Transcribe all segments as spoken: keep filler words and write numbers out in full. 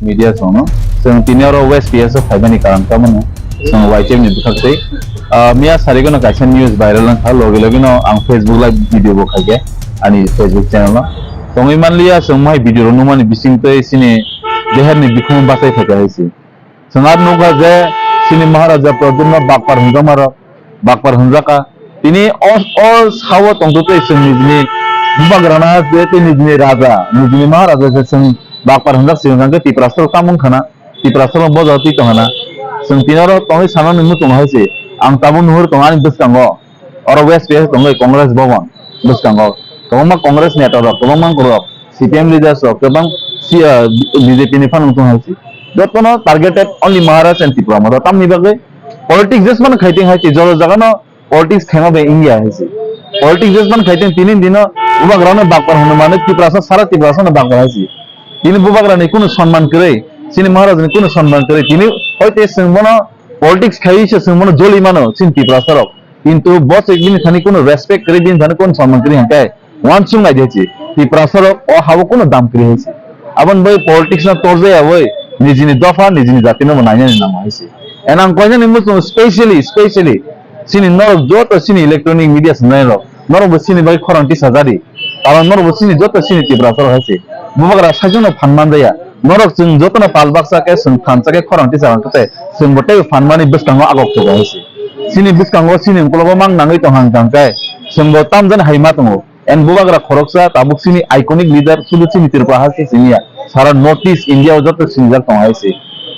Media songno chwng tini oro West P S o phaimani karon tamo no chwng Y T F ni bwkhak tei, ah, miya sarigo no kaisa news viral wngkha, logi logi no ang Facebook live video bo khaikhe ani Facebook channel o. Tongwi manliya chwng mai video rok nukmani bising tei chini deher ni bikhung bachai phaikha hai se. Chwng aro nukha je chini Maharaja Pradyumna Bakpar hwnjakma rok, Bakpar hwnjakha. Tini o, o sao tongtwtwi chwng nijini bubagrana je tei nijini raja, nijini Maharaja se chwng Bakpar hwnjak se hwnjak khe Tiprasa rok tamo wngkha na, Tiprasa rok boja twi tongkha na. Chwng tini oro tongwi sanani muchung hai se, ang tabuk nuhur tongo ani bwskango. Oro West P S tongwi Congress Bhavan bwskango kwbangma Congress neta rok, kwbangma rok, C P M leaders rok, kwbang si-, ah, B J P ni phano wngthung hai se. Jotono targeted only Maharaj and Tipra Motha. Tamni bagwi politics just man khai tong hai se, joto jaga no politics khaima bai India hai se. Politics just man khai tong tini dino bubagra no bakpar hwnwi mano, Tiprasa sara Tiprasa no bakpar hai se. Tini bubagra ni kunu sonman kwrwi, chini Maharaj ni kunu sonman kwrwi. Tini hoite chwng bono politics khai se chwng bono joli mano chini Tiprasa rok. Kintu bo se bini thani kunu respect kwrwi, bini thani kunu samman kwrwi hwnkhe uansuk nai di hai se. Tiprasa rok o habo kunu dam kwrwi hai se. Aboni bai politics no torjaya bai nijini dopha, nijini jati no bo nainani nango hai se. And ang koinani muchung specially, specially chini norok joto chini electronic media swngnai rok, norok bo chini bai khorang tisa jadi. Karon norok bo chini joto chini Tiprasa rok hai se. Bubagra saichung no phan manjaya. Norok chwng jotono pal baksa khe chwng thansa khe khorang tisa rang khe chwng bo tei phan mani bwskango agok chugo hai se. Chini bwskango chini ukologo mang nangwi tong hang tang khe chwng bo tamjani hai ma tongo. And bubagra khoroksa tabuk chini iconic leader sudu chini Tripura ha se siniya. Sara North East India o joto sinijak tong hai se.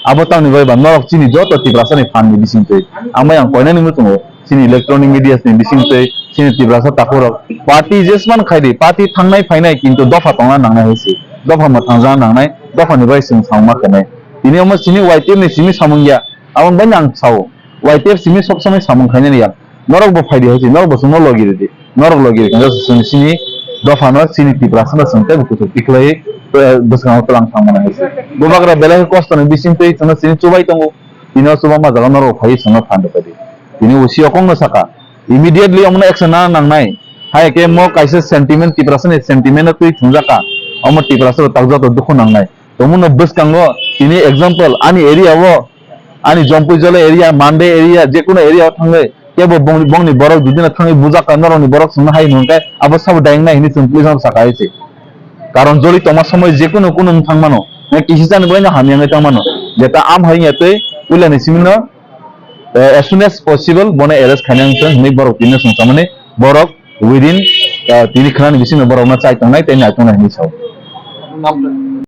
Abo tamni bai ba norok chini joto Tiprasa ni phan ni bising twi. Ang bai ang koinani muchungo. Chini electronic media ni bising twi chini Tiprasa takhuk rok party jesman khai di, party thangnai phainai kintu dopha tongna nangnai hai se, dopha mwthangjakna nangnai, dopha ni bai chwng samung ma khainai. Tini omo chini Y T F ni simi samung ya, abo bai ang sao Y T F simi sok samai samung khainani ya, norok bo phai di hai se, norok bo chwngno logi rw di, norok logi rw khe chwng chini dopha no chini Tiprasa no chwng tei bo kuchuk tikhlai bwskango twlang thang mano hai se. Bubagra belai khe kosto ni bising twi chwngno chini chubai tongo, tini o chuba ma jaga norok phai chwngno phan rw di. Tini O C o kok no saka. Immediately omono action na nangnai. Hai khe mo kaisa sentiment, Tiprasa ni sentiment no twi thwngjak kha. Omo Tiprasa rok tak joto dukhu nangnai. Tongmung no bwskango tini example ani area o, ani Jompui Jola area, Mande area, jekunu area o thangwi kebo bongni, bongni borok dudino thangwi bujak kha, norokni borok chwngno hai hwnwi khe abo sabo dayang nai hwnwi chwng police no sakha hai se. Karon joli tongma somoi jekunu kunu wng thang mano. Na kisi chani bolai no hamya wngwi thang mano. Jeta am hai ya twi puila ni simi no eh, as soon as possible bono arrest khaina wngthung hwnwi borok tini swngchamani borok within, eh, tini khwnani bisingo borokno chai tongnai tei nai tongnai hwnwi sao.